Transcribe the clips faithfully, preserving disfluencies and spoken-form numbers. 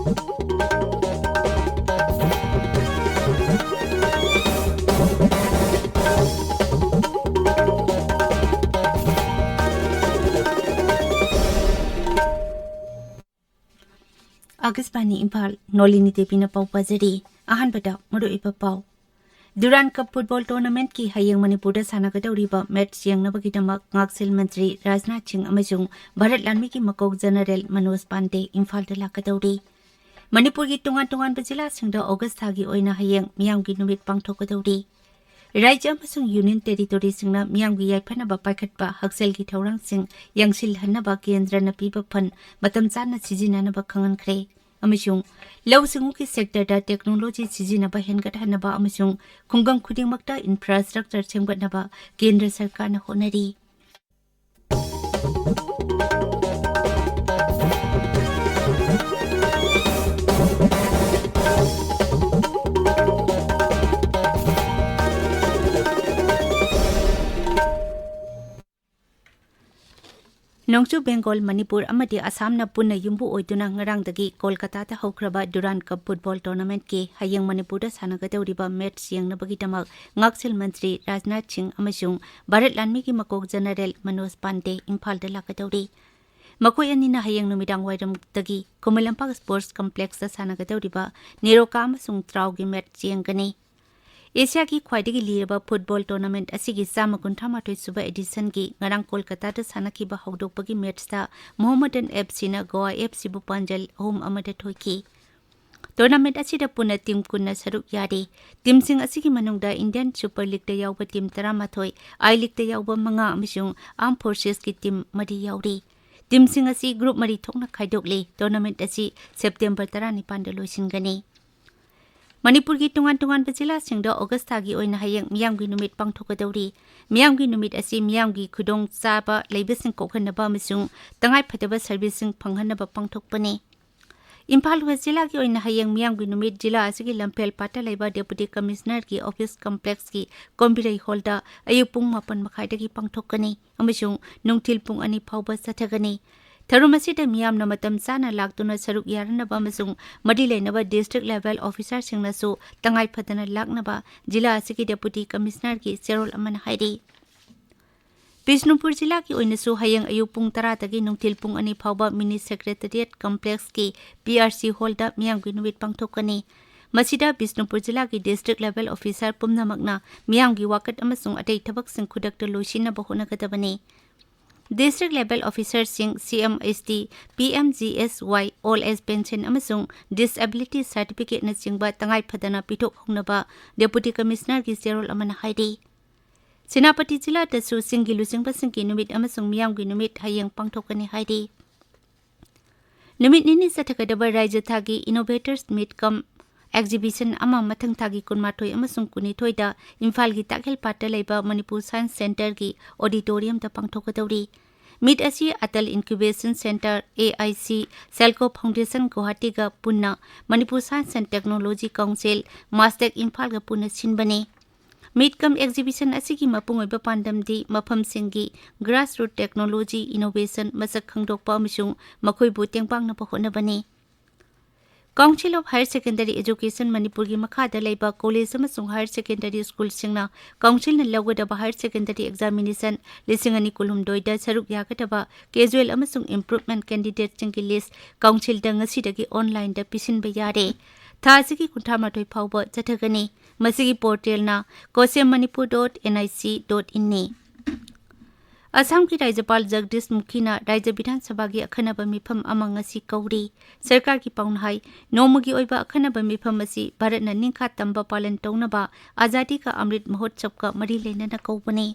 ꯑꯥꯀꯥꯁꯕꯥꯅꯤ ꯏꯝꯐꯥꯜ, ꯅꯣꯂꯤꯅꯤ ꯗꯦꯕꯤꯅ ꯄꯥꯎ ꯄꯥꯖꯔꯤ꯫ ꯑꯍꯥꯟꯕꯗ ꯃꯔꯨꯑꯣꯏꯕ ꯄꯥꯎ꯫ ꯗꯨꯔꯥꯟ ꯀꯞ ꯐꯨꯠꯕꯣꯜ ꯇꯣꯔꯅꯥꯃꯦꯟꯠꯀꯤ ꯍꯌꯦꯡ ꯃꯅꯤꯄꯨꯔꯗ ꯁꯥꯟꯅꯒꯗꯧꯔꯤꯕ ꯃꯦꯠꯆ ꯌꯦꯡꯅꯕꯒꯤꯗꯃꯛ ꯉꯥꯛꯁꯦꯜ ꯃꯟꯇ꯭ꯔꯤ ꯔꯥꯖꯅꯥꯊ ꯁꯤꯡ ꯑꯃꯁꯨꯡ ꯚꯥꯔꯠ ꯂꯥꯟꯃꯤꯒꯤ ꯃꯀꯣꯛ ꯖꯦꯅꯔꯦꯜ ꯃꯅꯣꯖ ꯄꯥꯟꯗꯦ ꯏꯝꯐꯥꯜꯗ ꯂꯥꯛꯀꯗꯧꯔꯤ꯫ ꯃꯅꯤꯄꯨꯔꯒꯤ ꯇꯣꯉꯥꯟ ꯇꯣꯉꯥꯟꯕ ꯖꯤꯂꯥꯁꯤꯡꯗ ꯑꯣꯒꯁ ꯊꯥꯒꯤ ꯑꯣꯏꯅ ꯍꯌꯦꯡ ꯃꯤꯌꯥꯝꯒꯤ ꯅꯨꯃꯤꯠ ꯄꯥꯡꯊꯣꯛꯀꯗꯧꯔꯤ꯫ ꯔꯥꯖ꯭ꯌ ꯑꯃꯁꯨꯡ ꯌꯨꯅꯤꯌꯟ ꯇꯦꯔꯤꯇꯣꯔꯤꯁꯤꯡꯅ ꯃꯤꯌꯥꯝꯒꯤ ꯌꯥꯏꯐꯅꯕ ꯄꯥꯏꯈꯠꯄ ꯍꯛꯁꯦꯜꯒꯤ ꯊꯧꯔꯥꯡꯁꯤꯡ ꯌꯥꯡꯁꯤꯜꯍꯟꯅꯕ ꯀꯦꯟꯗ꯭ꯔꯅ ꯄꯤꯕ ꯐꯟꯗ ꯃꯇꯝ ꯆꯥꯅ ꯁꯤꯖꯤꯟꯅꯅꯕ ꯈꯪꯍꯟꯈ꯭ꯔꯦ꯫ ꯑꯃꯁꯨꯡ ꯂꯧꯎ ꯁꯤꯡꯎꯒꯤ ꯁꯦꯛꯇꯔꯗ ꯇꯦꯛꯅꯣꯂꯣꯖꯤ ꯁꯤꯖꯤꯟꯅꯕ ꯍꯦꯟꯒꯠꯍꯟꯅꯕ ꯑꯃꯁꯨꯡ ꯈꯨꯡꯒꯪ ꯈꯨꯗꯤꯡꯃꯛꯇ ꯏꯟꯐ꯭ꯔꯥꯁ꯭ꯇ꯭ꯔꯛꯆꯔ ꯁꯦꯝꯒꯠꯅꯕ ꯀꯦꯟꯗ꯭ꯔ ꯁꯔꯀꯥꯔꯅ ꯍꯣꯠꯅꯔꯤ꯫ ꯅꯣꯡꯆꯨꯞ ꯕꯦꯡꯒꯣꯜ, ꯃꯅꯤꯄꯨꯔ ꯑꯃꯗꯤ ꯑꯁꯥꯝꯅ ꯄꯨꯟꯅ ꯌꯨꯝꯕꯨ ꯑꯣꯏꯗꯨꯅ ꯉꯔꯥꯡꯗꯒꯤ ꯀꯣꯜꯀꯇꯥꯗ ꯍꯧꯈ꯭ꯔꯕ ꯗꯨꯔꯥꯟ ꯀꯞ ꯐꯨꯠꯕꯣꯜ ꯇꯣꯔꯅꯥꯃꯦꯟꯠꯀꯤ ꯍꯌꯦꯡ ꯃꯅꯤꯄꯨꯔꯗ ꯁꯥꯟꯅꯒꯗꯧꯔꯤꯕ ꯃꯦꯠꯆ ꯌꯦꯡꯅꯕꯒꯤꯗꯃꯛ ꯉꯥꯛꯁꯦꯜ ꯃꯟꯇ꯭ꯔꯤ ꯔꯥꯖꯅꯥꯊ ꯁꯤꯡ ꯑꯃꯁꯨꯡ ꯚꯥꯔꯠ ꯂꯥꯟꯃꯤꯒꯤ ꯃꯀꯣꯛ ꯖꯦꯅꯔꯦꯜ ꯃꯅꯣꯖ ꯄꯥꯟꯗꯦ ꯏꯝꯐꯥꯜꯗ ꯂꯥꯛꯀꯗꯧꯔꯤ꯫ ꯃꯈꯣꯏ ꯑꯅꯤꯅ ꯍꯌꯦꯡ ꯅꯨꯃꯤꯗꯥꯡ ꯋꯥꯏꯔꯝꯗꯒꯤ ꯈꯨꯃꯟ ꯂꯝꯄꯥꯛ ꯁ꯭ꯄꯣꯔꯠꯁ ꯀꯝꯄ꯭ꯂꯦꯛꯁꯇ ꯁꯥꯟꯅꯒꯗꯧꯔꯤꯕ ꯅꯦꯔꯣꯀꯥ ꯑꯃꯁꯨꯡ ꯇ꯭ꯔꯥꯎꯒꯤ ꯃꯦꯠꯆ ꯌꯦꯡꯒꯅꯤ꯫ ꯑꯦꯁꯤꯌꯥꯒꯤ ꯈ꯭ꯋꯥꯏꯗꯒꯤ ꯂꯤꯔꯕ ꯐꯨꯠꯕꯣꯜ ꯇꯣꯔꯅꯥꯃꯦꯟꯠ ꯑꯁꯤꯒꯤ ꯆꯥꯝꯃ ꯀꯨꯟꯊ꯭ꯔꯥ ꯃꯥꯊꯣꯏ ꯁꯨꯕ ꯑꯦꯗꯤꯁꯟꯒꯤ ꯉꯔꯥꯡ ꯀꯣꯜꯀꯇꯥꯗ ꯁꯥꯟꯅꯈꯤꯕ ꯍꯧꯗꯣꯛꯄꯒꯤ ꯃꯦꯠꯆꯇ ꯃꯣꯍꯝꯃꯗꯟ ꯑꯦꯐ ꯁꯤꯅ ꯒꯣꯋꯥ ꯑꯦꯐ ꯁꯤꯕꯨ ꯄꯥꯟꯖꯜ ꯑꯍꯨꯝ ꯑꯃꯗ ꯊꯣꯏꯈꯤ꯫ ꯇꯣꯔꯅꯥꯃꯦꯟꯠ ꯑꯁꯤꯗ ꯄꯨꯟꯅ ꯇꯤꯝ ꯀꯨꯟꯅ ꯁꯔꯨꯛ ꯌꯥꯔꯤ꯫ ꯇꯤꯝꯁꯤꯡ ꯑꯁꯤꯒꯤ ꯃꯅꯨꯡꯗ ꯏꯟꯗꯤꯌꯟ ꯁꯨꯄꯔ ꯂꯤꯒꯇ ꯌꯥꯎꯕ ꯇꯤꯝ ꯇꯔꯥꯃꯥꯊꯣꯏ, ꯑꯥꯏ ꯂꯤꯒꯇ ꯌꯥꯎꯕ ꯃꯉꯥ ꯑꯃꯁꯨꯡ ꯑꯥꯔꯝ ꯐꯣꯔꯁꯦꯁꯀꯤ ꯇꯤꯝ ꯃꯔꯤ ꯌꯥꯎꯔꯤ꯫ ꯇꯤꯝꯁꯤꯡ ꯑꯁꯤ ꯒ꯭ꯔꯨꯞ ꯃꯔꯤ ꯊꯣꯛꯅ ꯈꯥꯏꯗꯣꯛꯂꯤ꯫ ꯇꯣꯔꯅꯥꯃꯦꯟꯠ ꯑꯁꯤ ꯁꯦꯞꯇꯦꯝꯕꯔ ꯇꯔꯥꯅꯤꯄꯥꯟꯗ ꯂꯣꯏꯁꯤꯟꯒꯅꯤ꯫ ꯃꯅꯤꯄꯨꯔꯒꯤ ꯇꯣꯉꯥꯟ ꯇꯣꯉꯥꯟꯕ ꯖꯤꯂꯥꯁꯤꯡꯗ ꯑꯣꯒꯁ ꯊꯥꯒꯤ ꯑꯣꯏꯅ ꯍꯌꯦꯡ ꯃꯤꯌꯥꯝꯒꯤ ꯅꯨꯃꯤꯠ ꯄꯥꯡꯊꯣꯛꯀꯗꯧꯔꯤ꯫ ꯃꯤꯌꯥꯝꯒꯤ ꯅꯨꯃꯤꯠ ꯑꯁꯤ ꯃꯤꯌꯥꯝꯒꯤ ꯈꯨꯗꯣꯡꯆꯥꯕ ꯂꯩꯕꯁꯤꯡ ꯀꯣꯛꯍꯟꯅꯕ ꯑꯃꯁꯨꯡ ꯇꯉꯥꯏꯐꯗꯕ ꯁꯔꯚꯤꯁꯁꯤꯡ ꯐꯪꯍꯟꯅꯕ ꯄꯥꯡꯊꯣꯛꯄꯅꯤ꯫ ꯏꯝꯐꯥꯜ ꯋꯦꯁ ꯖꯤꯂꯥꯒꯤ ꯑꯣꯏꯅ ꯍꯌꯦꯡ ꯃꯤꯌꯥꯝꯒꯤ ꯅꯨꯃꯤꯠ ꯖꯤꯂꯥ ꯑꯁꯤꯒꯤ ꯂꯝꯐꯦꯜ ꯄꯥꯠꯇ ꯂꯩꯕ ꯗꯦꯄꯨꯇꯤ ꯀꯃꯤꯁꯅꯔꯒꯤ ꯑꯣꯐꯤꯁ ꯀꯝꯄ꯭ꯂꯦꯛꯁꯀꯤ ꯀꯣꯝꯕꯤꯔꯩ ꯍꯣꯜꯗ ꯑꯌꯨꯛ ꯄꯨꯡ ꯃꯥꯄꯟ ꯃꯈꯥꯏꯗꯒꯤ ꯄꯥꯡꯊꯣꯛꯀꯅꯤ ꯑꯃꯁꯨꯡ ꯅꯨꯡꯊꯤꯜ ꯄꯨꯡ ꯑꯅꯤ ꯐꯥꯎꯕ ꯆꯠꯊꯒꯅꯤ꯫ ꯊꯧꯔꯝ ꯑꯁꯤꯗ ꯃꯤꯌꯥꯝꯅ ꯃꯇꯝ ꯆꯥꯅ ꯂꯥꯛꯇꯨꯅ ꯁꯔꯨꯛ ꯌꯥꯔꯅꯕ ꯑꯃꯁꯨꯡ ꯃꯔꯤ ꯂꯩꯅꯕ district level officerꯁꯤꯡꯅꯁꯨ ꯇꯉꯥꯏ ꯐꯗꯅ ꯂꯥꯛꯅꯕ ꯖꯤꯂꯥ ꯑꯁꯤꯒꯤ Deputy Commissionerꯒꯤ ꯆꯦꯔꯣꯜ ꯑꯃꯅ ꯍꯥꯏꯔꯤ꯫ ꯕꯤꯁꯅꯨꯄꯨꯔ ꯖꯤꯂꯥꯒꯤ ꯑꯣꯏꯅꯁꯨ ꯍꯌꯦꯡ ꯑꯌꯨꯛ ꯄꯨꯡ ꯇꯔꯥꯗꯒꯤ ꯅꯨꯡꯊꯤꯜ ꯄꯨꯡ ꯑꯅꯤ ꯐꯥꯎꯕ Mini Secretariat Complexꯀꯤ P R C Hallꯗ ꯃꯤꯌꯥꯝꯒꯤ ꯅꯨꯃꯤꯠ ꯄꯥꯡꯊꯣꯛꯀꯅꯤ꯫ ꯃꯁꯤꯗ ꯕꯤꯁꯅꯨꯄꯨꯔ ꯖꯤꯂꯥꯒꯤ district level officer ꯄꯨꯝꯅꯃꯛꯅ ꯃꯤꯌꯥꯝꯒꯤ ꯋꯥꯀꯠ ꯑꯃꯁꯨꯡ ꯑꯇꯩ ꯊꯕꯛꯁꯤꯡ ꯈꯨꯗꯛꯇ ꯂꯣꯏꯁꯤꯟꯅꯕ ꯍꯣꯠꯅꯒꯗꯕꯅꯤ꯫ District level officerꯁꯤꯡ, C M S T, P M G S Y, Old Age Pension ꯑꯃꯁꯨꯡ Disability Certificateꯅꯆꯤꯡꯕ ꯇꯉꯥꯏ ꯐꯗꯅ ꯄꯤꯊꯣꯛꯍꯧꯅꯕ Deputy Commissionerꯒꯤ ꯆꯦꯔꯣꯜ ꯑꯃꯅ ꯍꯥꯏꯔꯤ꯫ ꯁꯦꯅꯥꯄꯇꯤ ꯖꯤꯂꯥꯗꯁꯨ ꯆꯤꯡꯒꯤ ꯂꯨꯆꯤꯡꯕꯁꯤꯡꯒꯤ ꯅꯨꯃꯤꯠ ꯑꯃꯁꯨꯡ ꯃꯤꯌꯥꯝꯒꯤ ꯅꯨꯃꯤꯠ ꯍꯌꯦꯡ ꯄꯥꯡꯊꯣꯛꯀꯅꯤ ꯍꯥꯏꯔꯤ꯫ ꯅꯨꯃꯤꯠ ꯅꯤꯅꯤ ꯆꯠꯊꯒꯗꯕ ꯔꯥꯖ꯭ꯌ ꯊꯥꯛꯀꯤ Innovators Meet cum Exhibition ꯑꯃ ꯃꯊꯪ ꯊꯥꯒꯤ ꯀꯨꯟꯃꯥꯊꯣꯏ ꯑꯃꯁꯨꯡ ꯀꯨꯟꯅꯤꯊꯣꯏꯗ ꯏꯝꯐꯥꯜꯒꯤ ꯇꯥꯛꯍꯦꯜꯄꯥꯠꯇ ꯂꯩꯕ ꯃꯅꯤꯄꯨꯔ Science Centreꯒꯤ auditoriumꯗ ꯄꯥꯡꯊꯣꯛꯀꯗꯧꯔꯤ꯫ Meet ꯑꯁꯤ Atal Incubation Centre, A I C, Selco Foundation Guwahatiꯒ ꯄꯨꯟꯅ Manipur Science and Technology Council, MASTEC ꯏꯝꯐꯥꯜꯒ ꯄꯨꯟꯅ ꯁꯤꯟꯕꯅꯤ꯫ Meet cum Exhibition ꯑꯁꯤꯒꯤ ꯃꯄꯨꯡ ꯑꯣꯏꯕ ꯄꯥꯟꯗꯝꯗꯤ ꯃꯐꯝꯁꯤꯡꯒꯤ grassroot technology innovation ꯃꯁꯛ ꯈꯪꯗꯣꯛꯄ ꯑꯃꯁꯨꯡ ꯃꯈꯣꯏꯕꯨ ꯇꯦꯡꯕꯥꯡꯅꯕ ꯍꯣꯠꯅꯕꯅꯤ꯫ Council of Higher Secondary Education ꯃꯅꯤꯄꯨꯔꯒꯤ ꯃꯈꯥꯗ ꯂꯩꯕ college ꯑꯃꯁꯨꯡ higher secondary schoolꯁꯤꯡꯅ councilꯅ ꯂꯧꯒꯗꯕ higher secondary examination ꯂꯤꯁꯤꯡ ꯑꯅꯤ ꯀꯨꯟꯍꯨꯝꯗꯣꯏꯗ ꯁꯔꯨꯛ ꯌꯥꯒꯗꯕ casual ꯑꯃꯁꯨꯡ improvement candidateꯁꯤꯡꯒꯤ list councilꯗ ꯉꯁꯤꯗꯒꯤ onlineꯗ ꯄꯤꯁꯤꯟꯕ ꯌꯥꯔꯦ꯫ ꯊꯥ ꯑꯁꯤꯒꯤ ꯀꯨꯟꯊ꯭ꯔꯥ ꯃꯥꯊꯣꯏ ꯐꯥꯎꯕ ꯆꯠꯊꯒꯅꯤ꯫ ꯃꯁꯤꯒꯤ portalꯅ COSEMManipur dot N I C dot inꯅꯤ꯫ ꯑꯁꯥꯝꯒꯤ ꯔꯥꯖ꯭ꯌꯄꯥꯜ ꯖꯒꯗꯤꯁ ꯃꯨꯈꯤꯅ ꯔꯥꯖ꯭ꯌ ꯕꯤꯙꯥꯟ ꯁꯚꯥꯒꯤ ꯑꯈꯟꯅꯕ ꯃꯤꯐꯝ ꯑꯃ ꯉꯁꯤ ꯀꯧꯔꯤ꯫ ꯁꯔꯀꯥꯔꯒꯤ ꯄꯥꯎꯅ ꯍꯥꯏ, ꯅꯣꯡꯃꯒꯤ ꯑꯣꯏꯕ ꯑꯈꯟꯅꯕ ꯃꯤꯐꯝ ꯑꯁꯤ ꯚꯥꯔꯠꯅ ꯅꯤꯡꯈꯥ ꯇꯝꯕ ꯄꯥꯂꯟ ꯇꯧꯅꯕ ꯑꯖꯥꯗꯤ ꯀꯥ ꯑꯃ꯭ꯔꯤꯠ ꯃꯍꯣꯠꯁꯕꯒ ꯃꯔꯤ ꯂꯩꯅꯅ ꯀꯧꯕꯅꯤ꯫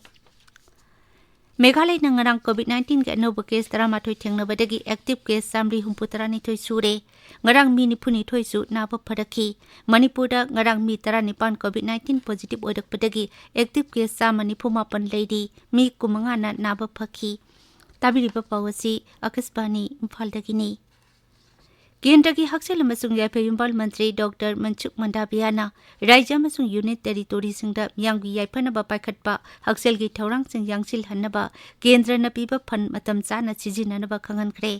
ꯃꯦꯘꯥꯂꯌꯅ ꯉꯔꯥꯡ COVID nineteenꯒꯤ ꯑꯅꯧꯕ case ꯇꯔꯥꯃꯥꯊꯣꯏ ꯊꯦꯡꯅꯕꯗꯒꯤ active case ꯆꯥꯃꯔꯤ ꯍꯨꯝꯐꯨ ꯇꯔꯥꯅꯤꯊꯣꯏ ꯁꯨꯔꯦ꯫ ꯉꯔꯥꯡ ꯃꯤ ꯅꯤꯐꯨꯅꯤꯊꯣꯏꯁꯨ ꯅꯥꯕ ꯐꯔꯛꯈꯤ꯫ ꯃꯅꯤꯄꯨꯔꯗ ꯉꯔꯥꯡ ꯃꯤ ꯇꯔꯥꯅꯤꯄꯥꯟ COVID nineteen positive ꯑꯣꯏꯔꯛꯄꯗꯒꯤ active case ꯆꯥꯝꯃ ꯅꯤꯐꯨ ꯃꯥꯄꯟ ꯂꯩꯔꯤ꯫ ꯃꯤ ꯀꯨꯟꯃꯉꯥꯅ ꯅꯥꯕ ꯐꯈꯤ꯫ ꯇꯥꯕꯤꯔꯤꯕ ꯄꯥꯎ ꯑꯁꯤ ꯑꯀꯥꯁꯕꯥꯅꯤ ꯏꯝꯐꯥꯜꯗꯒꯤꯅꯤ꯫ ꯀꯦꯟꯗ꯭ꯔꯒꯤ ꯍꯛꯁꯦꯜ ꯑꯃꯁꯨꯡ ꯌꯥꯏꯐ ꯌꯨꯝꯕꯥꯜ ꯃꯟꯇ꯭ꯔꯤ ꯗꯣꯛꯇꯔ ꯃꯟꯁꯨꯈ ꯃꯟꯗꯥꯕꯤꯌꯥꯅ ꯔꯥꯖ꯭ꯌ ꯑꯃꯁꯨꯡ ꯌꯨꯅꯤꯌꯟ ꯇꯦꯔꯤꯇꯣꯔꯤꯁꯤꯡꯗ ꯃꯤꯌꯥꯝꯒꯤ ꯌꯥꯏꯐꯅꯕ ꯄꯥꯏꯈꯠꯄ ꯍꯛꯁꯦꯜꯒꯤ ꯊꯧꯔꯥꯡꯁꯤꯡ ꯌꯥꯡꯁꯤꯜꯍꯟꯅꯕ ꯀꯦꯟꯗ꯭ꯔꯅ ꯄꯤꯕ ꯐꯟꯗ ꯃꯇꯝ ꯆꯥꯅ ꯁꯤꯖꯤꯟꯅꯅꯕ ꯈꯪꯍꯟꯈ꯭ꯔꯦ꯫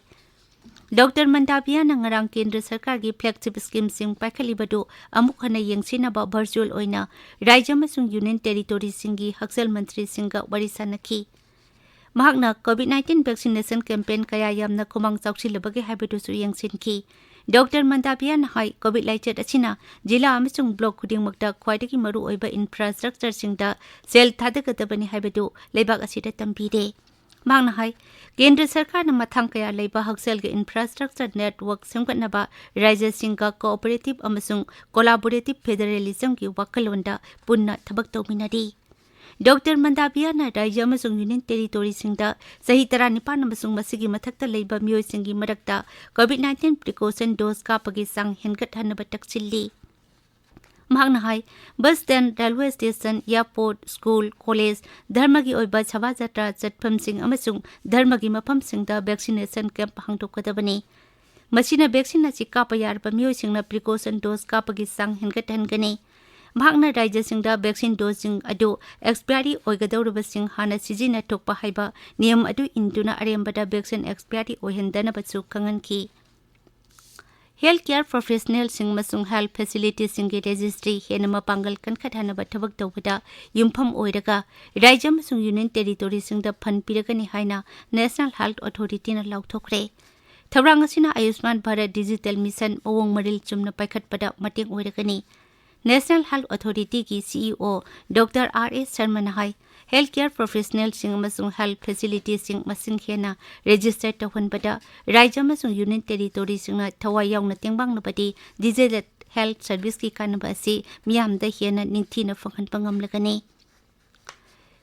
ꯗꯣꯛꯇꯔ ꯃꯟꯗꯥꯕꯤꯌꯥꯅ ꯉꯔꯥꯡ ꯀꯦꯟꯗ꯭ꯔ ꯁꯔꯀꯥꯔꯒꯤ flagship schemeꯁꯤꯡ ꯄꯥꯏꯈꯠꯂꯤꯕꯗꯨ ꯑꯃꯨꯛ ꯍꯟꯅ ꯌꯦꯡꯁꯤꯟꯅꯕ virtual ꯑꯣꯏꯅ ꯔꯥꯖ꯭ꯌ ꯑꯃꯁꯨꯡ ꯌꯨꯅꯤꯌꯟ ꯇꯦꯔꯤꯇꯣꯔꯤꯁꯤꯡꯒꯤ ꯍꯛꯁꯦꯜ ꯃꯟꯇ꯭ꯔꯤꯁꯤꯡꯒ ꯋꯥꯔꯤ ꯁꯥꯅꯈꯤ꯫ ꯃꯍꯥꯛꯅ COVID nineteen vaccination campaign ꯀꯌꯥ ꯌꯥꯝꯅ ꯈꯨꯃꯥꯡ ꯆꯥꯎꯁꯤꯜꯂꯕꯒꯦ ꯍꯥꯏꯕꯗꯨꯁꯨ ꯌꯦꯡꯁꯤꯟꯈꯤ꯫ ꯗꯣꯛꯇꯔ ꯃꯟꯗꯥꯕꯤꯌꯥꯅ ꯍꯥꯏ, COVID ꯂꯥꯏꯆꯠ ꯑꯁꯤꯅ ꯖꯤꯂꯥ ꯑꯃꯁꯨꯡ block ꯈꯨꯗꯤꯡꯃꯛꯇ ꯈ꯭ꯋꯥꯏꯗꯒꯤ ꯃꯔꯨꯑꯣꯏꯕ infrastructureꯁꯤꯡꯗ ꯁꯦꯜ ꯊꯥꯗꯒꯗꯕꯅꯤ ꯍꯥꯏꯕꯗꯨ ꯂꯩꯕꯥꯛ ꯑꯁꯤꯗ ꯇꯝꯕꯤꯔꯦ꯫ ꯃꯍꯥꯛꯅ ꯍꯥꯏ, ꯀꯦꯟꯗ꯭ꯔ ꯁꯔꯀꯥꯔꯅ ꯃꯊꯥꯡ ꯀꯌꯥ ꯂꯩꯕ ꯍꯛꯁꯦꯜꯒꯤ infrastructure network ꯁꯦꯝꯒꯠꯅꯕ ꯔꯥꯖ꯭ꯌꯁꯤꯡꯒ cooperative ꯑꯃꯁꯨꯡ collaborative federalismꯒꯤ ꯋꯥꯈꯜꯂꯣꯟꯗ ꯄꯨꯟꯅ ꯊꯕꯛ ꯇꯧꯃꯤꯟꯅꯔꯤ꯫ ꯗꯣꯛꯇꯔ ꯃꯟꯗꯥꯕꯤꯌꯥꯅ ꯔꯥꯖ꯭ꯌ ꯑꯃꯁꯨꯡ ꯌꯨꯅꯤꯌꯟ ꯇꯦꯔꯤꯇꯣꯔꯤꯁꯤꯡꯗ ꯆꯍꯤ ꯇꯔꯥꯅꯤꯄꯥꯟ ꯑꯃꯁꯨꯡ ꯃꯁꯤꯒꯤ ꯃꯊꯛꯇ ꯂꯩꯕ ꯃꯤꯑꯣꯏꯁꯤꯡꯒꯤ ꯃꯔꯛꯇ COVID nineteen precaution dose ꯀꯥꯞꯄꯒꯤ ꯆꯥꯡ ꯍꯦꯟꯒꯠꯍꯟꯅꯕ ꯇꯛꯁꯤꯜꯂꯤ꯫ ꯃꯍꯥꯛꯅ ꯍꯥꯏ, bus stand, railway station, airport, school, college, ꯙꯔꯃꯒꯤ ꯑꯣꯏꯕ ꯁꯚꯥ ꯖꯇ꯭ꯔꯥ ꯆꯠꯐꯝꯁꯤꯡ ꯑꯃꯁꯨꯡ ꯙꯔꯃꯒꯤ ꯃꯐꯝꯁꯤꯡꯗ vaccination camp ꯍꯥꯡꯗꯣꯛꯀꯗꯕꯅꯤ꯫ ꯃꯁꯤꯅ vaccine ꯑꯁꯤ ꯀꯥꯞꯄ ꯌꯥꯔꯕ ꯃꯤꯑꯣꯏꯁꯤꯡꯅ precaution dose ꯀꯥꯞꯄꯒꯤ ꯆꯥꯡ ꯍꯦꯟꯒꯠꯍꯟꯒꯅꯤ꯫ ꯃꯍꯥꯛꯅ ꯔꯥꯖ꯭ꯌꯁꯤꯡꯗ vaccine doseꯁꯤꯡ ꯑꯗꯨ expiry ꯑꯣꯏꯒꯗꯧꯔꯕꯁꯤꯡ ꯍꯥꯟꯅ ꯁꯤꯖꯤꯟꯅꯊꯣꯛꯄ ꯍꯥꯏꯕ ꯅꯤꯌꯝ ꯑꯗꯨ ꯏꯟꯗꯨꯅ ꯑꯔꯦꯝꯕꯗ vaccine expiry ꯑꯣꯏꯍꯟꯗꯅꯕꯁꯨ ꯈꯪꯍꯟꯈꯤ꯫ Health care professionalꯁꯤꯡ ꯑꯃꯁꯨꯡ health facilitiesꯁꯤꯡꯒꯤ registry ꯍꯦꯟꯅ ꯃꯄꯥꯡꯒꯜ ꯀꯟꯈꯠꯍꯟꯅꯕ ꯊꯕꯛ ꯇꯧꯕꯗ ꯌꯨꯝꯐꯝ ꯑꯣꯏꯔꯒ ꯔꯥꯖ꯭ꯌ ꯑꯃꯁꯨꯡ ꯌꯨꯅꯤꯌꯟ ꯇꯦꯔꯤꯇꯣꯔꯤꯁꯤꯡꯗ fund ꯄꯤꯔꯒꯅꯤ ꯍꯥꯏꯅ National Health Authorityꯅ ꯂꯥꯎꯊꯣꯛꯈ꯭ꯔꯦ꯫ ꯊꯧꯔꯥꯡ ꯑꯁꯤꯅ ꯑꯌꯨꯁꯃꯥꯟ ꯚꯥꯔꯠ digital mission ꯃꯑꯣꯡ ꯃꯔꯤꯜ ꯆꯨꯝꯅ ꯄꯥꯏꯈꯠꯄꯗ ꯃꯇꯦꯡ ꯑꯣꯏꯔꯒꯅꯤ꯫ National Health Authorityꯒꯤ CEO ꯗꯣꯛꯇꯔ ꯑꯥꯔ ꯑꯦꯁ ꯁꯔꯃꯅ ꯍꯥꯏ, health care professionalꯁꯤꯡ ꯑꯃꯁꯨꯡ health facilitiesꯁꯤꯡ ꯃꯁꯤꯡ ꯍꯦꯟꯅ register ꯇꯧꯍꯟꯕꯗ ꯔꯥꯖ꯭ꯌ ꯑꯃꯁꯨꯡ ꯌꯨꯅꯤꯌꯟ ꯇꯦꯔꯤꯇꯣꯔꯤꯁꯤꯡꯅ ꯊꯋꯥꯏ ꯌꯥꯎꯅ ꯇꯦꯡꯕꯥꯡꯂꯕꯗꯤ digital health serviceꯀꯤ ꯀꯥꯟꯅꯕ ꯑꯁꯤ ꯃꯤꯌꯥꯝꯗ ꯍꯦꯟꯅ ꯅꯤꯡꯊꯤꯅ ꯐꯪꯍꯟꯕ ꯉꯝꯂꯒꯅꯤ꯫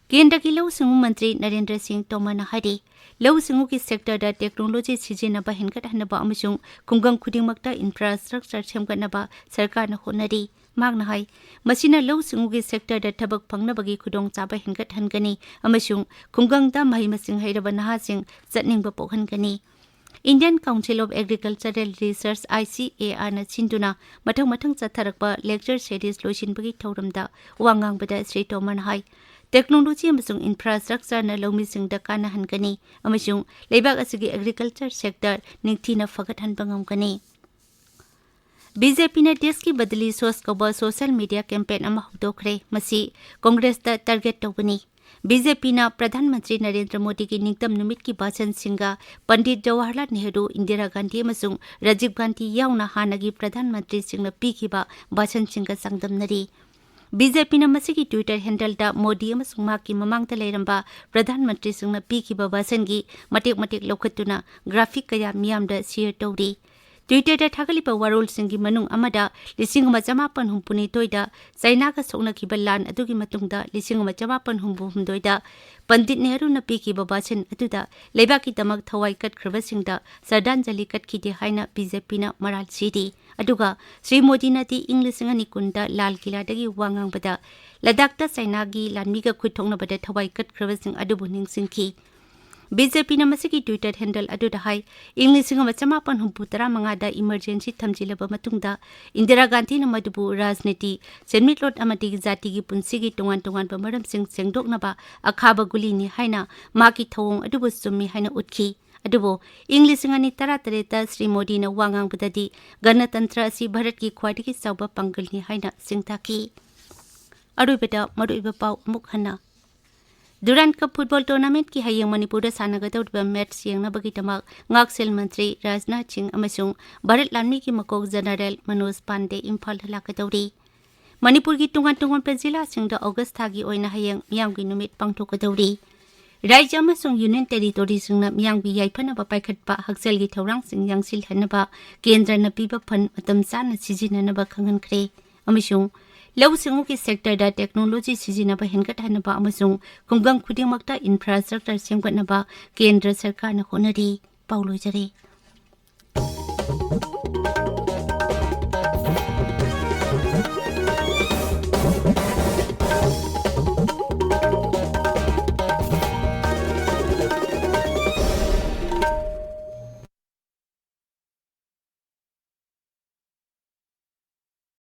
ꯀꯦꯟꯗ꯭ꯔꯒꯤ ꯂꯧꯎ ꯁꯤꯡꯎ ꯃꯟꯇ꯭ꯔꯤ ꯅꯔꯦꯟꯗ꯭ꯔ ꯁꯤꯡ ꯇꯣꯃꯔꯅ ꯍꯥꯏꯔꯤ, ꯂꯧꯎ ꯁꯤꯡꯎꯒꯤ sectorꯗ technology ꯁꯤꯖꯤꯟꯅꯕ ꯍꯦꯟꯒꯠꯍꯟꯅꯕ ꯑꯃꯁꯨꯡ ꯈꯨꯡꯒꯪ ꯈꯨꯗꯤꯡꯃꯛꯇ infrastructure ꯁꯦꯝꯒꯠꯅꯕ ꯁꯔꯀꯥꯔꯅ ꯍꯣꯠꯅꯔꯤ꯫ ꯃꯍꯥꯛꯅ ꯍꯥꯏ, ꯃꯁꯤꯅ ꯂꯧꯎ ꯁꯤꯡꯎꯒꯤ sectorꯗ ꯊꯕꯛ ꯐꯪꯅꯕꯒꯤ ꯈꯨꯗꯣꯡꯆꯥꯕ ꯍꯦꯟꯒꯠꯍꯟꯒꯅꯤ ꯑꯃꯁꯨꯡ ꯈꯨꯡꯒꯪꯗ ꯃꯍꯩ ꯃꯁꯤꯡ ꯍꯩꯔꯕ ꯅꯍꯥꯁꯤꯡ ꯆꯠꯅꯤꯡꯕ ꯄꯣꯛꯍꯟꯒꯅꯤ꯫ Indian Council of Agricultural Research, I C A R ꯅ ꯁꯤꯟꯗꯨꯅ ꯃꯊꯪ ꯃꯊꯪ ꯆꯠꯊꯔꯛꯄ lecture series ꯂꯣꯏꯁꯤꯟꯕꯒꯤ ꯊꯧꯔꯝꯗ ꯋꯥ ꯉꯥꯡꯕꯗ ꯁ꯭ꯔꯤ ꯇꯣꯃꯔꯅ ꯍꯥꯏ, technology ꯑꯃꯁꯨꯡ infrastructure ꯅ ꯂꯧꯃꯤꯁꯤꯡꯗ ꯀꯥꯟꯅꯍꯟꯒꯅꯤ ꯑꯃꯁꯨꯡ ꯂꯩꯕꯥꯛ ꯑꯁꯤꯒꯤ agriculture sector ꯅꯤꯡꯊꯤꯅ ꯐꯒꯠꯍꯟꯕ ꯉꯝꯒꯅꯤ꯫ ꯕꯤ ꯖꯦ ꯄꯤꯅ ꯗꯦꯁꯀꯤ ꯕꯗꯂꯤ ꯁꯣꯆ ꯀꯧꯕ social media campaign ꯑꯃ ꯍꯧꯗꯣꯛꯈ꯭ꯔꯦ꯫ ꯃꯁꯤ ꯀꯣꯡꯒ꯭ꯔꯦꯁꯇ target ꯇꯧꯕꯅꯤ꯫ ꯕꯤ ꯖꯦ ꯄꯤꯅ ꯄ꯭ꯔꯙꯥꯟ ꯃꯟꯇ꯭ꯔꯤ ꯅꯔꯦꯟꯗ꯭ꯔ ꯃꯣꯗꯤꯒꯤ ꯅꯤꯡꯇꯝ ꯅꯨꯃꯤꯠꯀꯤ ꯚꯥꯁꯟꯁꯤꯡꯒ ꯄꯟꯗꯤꯠ ꯖꯋꯥꯍꯔꯂꯥꯜ ꯅꯦꯍꯔꯨ, ꯏꯟꯗꯤꯔꯥ ꯒꯥꯟꯙꯤ ꯑꯃꯁꯨꯡ ꯔꯥꯖꯤꯕ ꯒꯥꯟꯙꯤ ꯌꯥꯎꯅ ꯍꯥꯟꯅꯒꯤ ꯄ꯭ꯔꯙꯥꯟ ꯃꯟꯇ꯭ꯔꯤꯁꯤꯡꯅ ꯄꯤꯈꯤꯕ ꯚꯥꯁꯟꯁꯤꯡꯒ ꯆꯥꯡꯗꯝꯅꯔꯤ꯫ ꯕꯤ ꯖꯦ ꯄꯤꯅ ꯃꯁꯤꯒꯤ Twitter handle ꯗ ꯃꯣꯗꯤ ꯑꯃꯁꯨꯡ ꯃꯍꯥꯛꯀꯤ ꯃꯃꯥꯡꯗ ꯂꯩꯔꯝꯕ ꯄ꯭ꯔꯙꯥꯟ ꯃꯟꯇ꯭ꯔꯤꯁꯤꯡꯅ ꯄꯤꯈꯤꯕ ꯚꯥꯁꯟꯒꯤ ꯃꯇꯦꯛ ꯃꯇꯦꯛ ꯂꯧꯈꯠꯇꯨꯅ graphic ꯀꯌꯥ ꯃꯤꯌꯥꯝꯗ share ꯇꯧꯔꯤ꯫ Twitter ꯗ ꯊꯥꯒꯠꯂꯤꯕ ꯋꯥꯔꯣꯜꯁꯤꯡꯒꯤ ꯃꯅꯨꯡ ꯑꯃꯗ ꯂꯤꯁꯤꯡ ꯑꯃ ꯆꯃꯥꯄꯟ ꯍꯨꯝꯐꯨꯅꯤꯊꯣꯏꯗ ꯆꯥꯏꯅꯥꯒ ꯁꯣꯛꯅꯈꯤꯕ ꯂꯥꯟ ꯑꯗꯨꯒꯤ ꯃꯇꯨꯡꯗ ꯂꯤꯁꯤꯡ ꯑꯃ ꯆꯃꯥꯄꯟ ꯍꯨꯝꯐꯨ ꯍꯨꯝꯗꯣꯏꯗ ꯄꯟꯗꯤꯠ ꯅꯦꯍꯔꯨꯅ ꯄꯤꯈꯤꯕ ꯚꯥꯁꯟ ꯑꯗꯨꯗ ꯂꯩꯕꯥꯛꯀꯤꯗꯃꯛ ꯊꯋꯥꯏ ꯀꯠꯈ꯭ꯔꯕꯁꯤꯡꯗ ꯁ꯭ꯔꯗꯥꯟꯖꯂꯤ ꯀꯠꯈꯤꯗꯦ ꯍꯥꯏꯅ ꯕꯤ ꯖꯦ ꯄꯤꯅ ꯃꯔꯥꯜ ꯁꯤꯔꯤ꯫ ꯑꯗꯨꯒ ꯁ꯭ꯔꯤ ꯃꯣꯗꯤꯅꯗꯤ ꯏꯪ ꯂꯤꯁꯤꯡ ꯑꯅꯤ ꯀꯨꯟꯗ ꯂꯥꯜ ꯀꯤꯂꯥꯗꯒꯤ ꯋꯥ ꯉꯥꯡꯕꯗ ꯂꯗꯥꯈꯇ ꯆꯥꯏꯅꯥꯒꯤ ꯂꯥꯟꯃꯤꯒ ꯈꯨꯠ ꯊꯣꯛꯅꯕꯗ ꯊꯋꯥꯏ ꯀꯠꯈ꯭ꯔꯕꯁꯤꯡ ꯑꯗꯨꯕꯨ ꯅꯤꯡꯁꯤꯡꯈꯤ꯫ ꯕꯤ ꯖꯦ ꯄꯤꯅ ꯃꯁꯤꯒꯤ Twitter handle ꯑꯗꯨꯗ ꯍꯥꯏ, ꯏꯪ ꯂꯤꯁꯤꯡ ꯑꯃ ꯆꯃꯥꯄꯟ ꯍꯨꯝꯐꯨ ꯇꯔꯥꯃꯉꯥꯗ emergency ꯊꯝꯖꯤꯜꯂꯕ ꯃꯇꯨꯡꯗ ꯏꯟꯗꯤꯔꯥ ꯒꯥꯟꯙꯤꯅ ꯃꯗꯨꯕꯨ ꯔꯥꯖꯅꯤꯇꯤ, ꯁꯦꯟꯃꯤꯠꯂꯣꯟ ꯑꯃꯗꯤ ꯖꯥꯇꯤꯒꯤ ꯄꯨꯟꯁꯤꯒꯤ ꯇꯣꯉꯥꯟ ꯇꯣꯉꯥꯟꯕ ꯃꯔꯝꯁꯤꯡ ꯁꯦꯡꯗꯣꯛꯅꯕ ꯑꯈꯥꯕ ꯒꯨꯂꯤꯅꯤ ꯍꯥꯏꯅ ꯃꯍꯥꯛꯀꯤ ꯊꯧꯑꯣꯡ ꯑꯗꯨꯕꯨ ꯆꯨꯝꯃꯤ ꯍꯥꯏꯅ ꯎꯠꯈꯤ꯫ ꯑꯗꯨꯕꯨ ꯏꯪ ꯂꯤꯁꯤꯡ ꯑꯅꯤ ꯇꯔꯥꯇꯔꯦꯠꯇ ꯁ꯭ꯔꯤ ꯃꯣꯗꯤꯅ ꯋꯥ ꯉꯥꯡꯕꯗꯗꯤ ꯒꯅꯇꯟꯇ꯭ꯔ ꯑꯁꯤ ꯚꯥꯔꯠꯀꯤ ꯈ꯭ꯋꯥꯏꯗꯒꯤ ꯆꯥꯎꯕ ꯄꯥꯡꯒꯜꯅꯤ ꯍꯥꯏꯅ ꯆꯤꯡꯊꯈꯤ꯫ ꯑꯔꯣꯏꯕꯗ ꯃꯔꯨꯑꯣꯏꯕ ꯄꯥꯎ ꯑꯃꯨꯛ ꯍꯟꯅ꯫ Durand Cup football tournament ꯀꯤ ꯍꯌꯦꯡ ꯃꯅꯤꯄꯨꯔꯗ ꯁꯥꯟꯅꯒꯗꯧꯔꯤꯕ match ꯌꯦꯡꯅꯕꯒꯤꯗꯃꯛ ꯉꯥꯛꯁꯦꯜ ꯃꯟꯇ꯭ꯔꯤ ꯔꯥꯖꯅꯥꯊ ꯁꯤꯡ ꯑꯃꯁꯨꯡ ꯚꯥꯔꯠ ꯂꯥꯟꯃꯤꯒꯤ ꯃꯀꯣꯛ General ꯃꯅꯣꯖ ꯄꯥꯟꯗꯦ ꯏꯝꯐꯥꯜꯗ ꯂꯥꯛꯀꯗꯧꯔꯤ꯫ ꯃꯅꯤꯄꯨꯔꯒꯤ ꯇꯣꯉꯥꯟ ꯇꯣꯉꯥꯟꯕ ꯖꯤꯂꯥꯁꯤꯡꯗ ꯑꯣꯒꯁ ꯊꯥꯒꯤ ꯑꯣꯏꯅ ꯍꯌꯦꯡ ꯃꯤꯌꯥꯝꯒꯤ ꯅꯨꯃꯤꯠ ꯄꯥꯡꯊꯣꯛꯀꯗꯧꯔꯤ꯫ ꯔꯥꯖ꯭ꯌ ꯑꯃꯁꯨꯡ union territory ꯁꯤꯡꯅ ꯃꯤꯌꯥꯝꯒꯤ ꯌꯥꯏꯐꯅꯕ ꯄꯥꯏꯈꯠꯄ ꯍꯛꯁꯦꯜꯒꯤ ꯊꯧꯔꯥꯡꯁꯤꯡ ꯌꯥꯡꯁꯤꯜꯍꯟꯅꯕ ꯀꯦꯟꯗ꯭ꯔꯅ ꯄꯤꯕ fund ꯃꯇꯝ ꯆꯥꯅ ꯁꯤꯖꯤꯟꯅꯅꯕ ꯈꯪꯍꯟꯈ꯭ꯔꯦ꯫ ꯑꯃꯁꯨꯡ ꯂꯧꯎ ꯁꯤꯡꯎꯒꯤ sector ꯗ technology ꯁꯤꯖꯤꯟꯅꯕ ꯍꯦꯟꯒꯠꯍꯟꯅꯕ ꯑꯃꯁꯨꯡ ꯈꯨꯡꯒꯪ ꯈꯨꯗꯤꯡꯃꯛꯇ infrastructure ꯁꯦꯝꯒꯠꯅꯕ ꯀꯦꯟꯗ꯭ꯔ ꯁꯔꯀꯥꯔꯅ ꯍꯣꯠꯅꯔꯤ꯫ ꯄꯥꯎ ꯂꯣꯏꯖꯔꯦ꯫